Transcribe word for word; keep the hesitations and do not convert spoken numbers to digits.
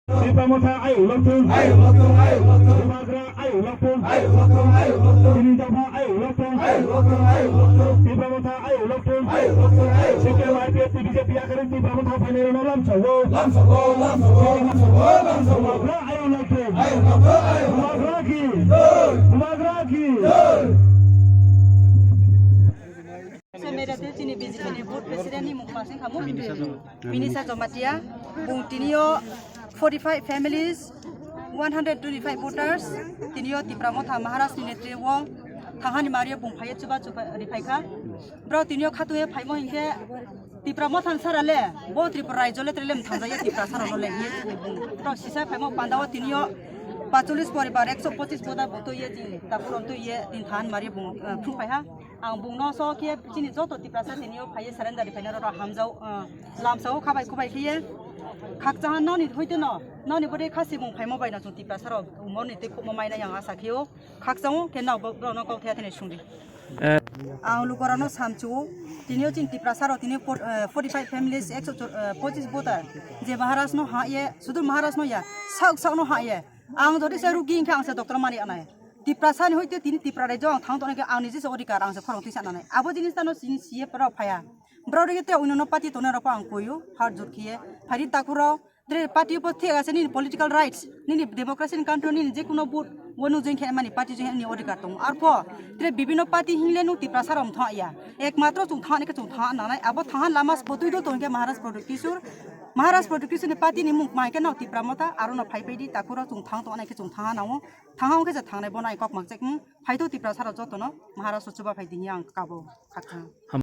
Tipra Motha ayuk lokthung. Ayuk lokthung, ayuk lokthung. Bubagra ayuk lokthung. Ayuk lokthung, ayuk lokthung. Tini dopha ayuk lokthung. Ayuk lokthung, ayuk lokthung. Tipra Motha ayuk lokthung. Ayuk lokthung, ayuk lokthung. C P M, I P F T, B J P yakarwi Tipra Motha phainairokno lamsogo. Lamsogo, lamsogo, lamsogo, lamsogo. Bubagra ayuk lokthung. Ayuk lokthung, ayuk lokthung. Bubagra ki. Jai. Bubagra ki. Jai. Social media te chini B J P ni board president ni mung masing khamu. Minisa Jamatia, bung tinio forty-five families, one hundred twenty-five voters, tinio Tipra Motha Maharaj ni netri o thangani mario bung phaiye chuba chuba ri phaikha. Bro tinio khatungye phaimo hinkhe Tipra Motha ni sara le, bo Tripura raijo le trele mthangjaya Tipra sara no le hiye bung. Bro sisa phaimo pandao tinio pachulis poribar ekso pochis boda boto ye jing, takuron to ye tin than mario bung, eh, phung phaiha. Ang bungno so khe chini joto Tiprasa tini o phaiye surrender ri phaina rok hamjao, ah, lamsao khabai khubai khe ye khakchang noni hoite no, noni bode khasi bung phaimo bai no chwng Tiprasa rok umor ni tei khukmo mai nai ang asa khe o khakchang o khe nok borok no kok thaya thani sungdi. Eh. Ang lukorano samchu tini o chini Tiprasa rok tini por-, eh, forty-five families ekso, eh, pochis voter je Maharaj no ha ye sudu Maharaj no ya sak sak no ha ye ang jodi se rugi hingkhe ang se doctor mani anai. Tiprasa ni hoite tini Tipra raijo ang thang tongna khe ang niji se odhikar ang se khorang twi sananai. Abo jinis tano chini C F rok phaya. Borok rege te uinono party tongna rok ang koyo, har jor khiye. Phari takhuro, tre party po thik ase nini political rights, nini democracy ni country nini je kuno vote, wanu jeng khe mani party jeng ni odhikar tongo. Arpo, tre bibino party hingle nu Tiprasa rok thang ya. Ekmatro chung thang ni khe chung thang nanai. Abo thang lama spotui do tongke Maharaj Pradyut Kishore. Maharaj Pradyut Kishore ni party ni mung mai khe no Tipra Motha, aro no phai phai di takhuro chung thang tongna khe chung thang nango. Thang hong khe je thangnai bono ai kok mang chek, hmm? Phai to Tiprasa rok jotono Maharaj chuba phai dini ang kabo khakhang.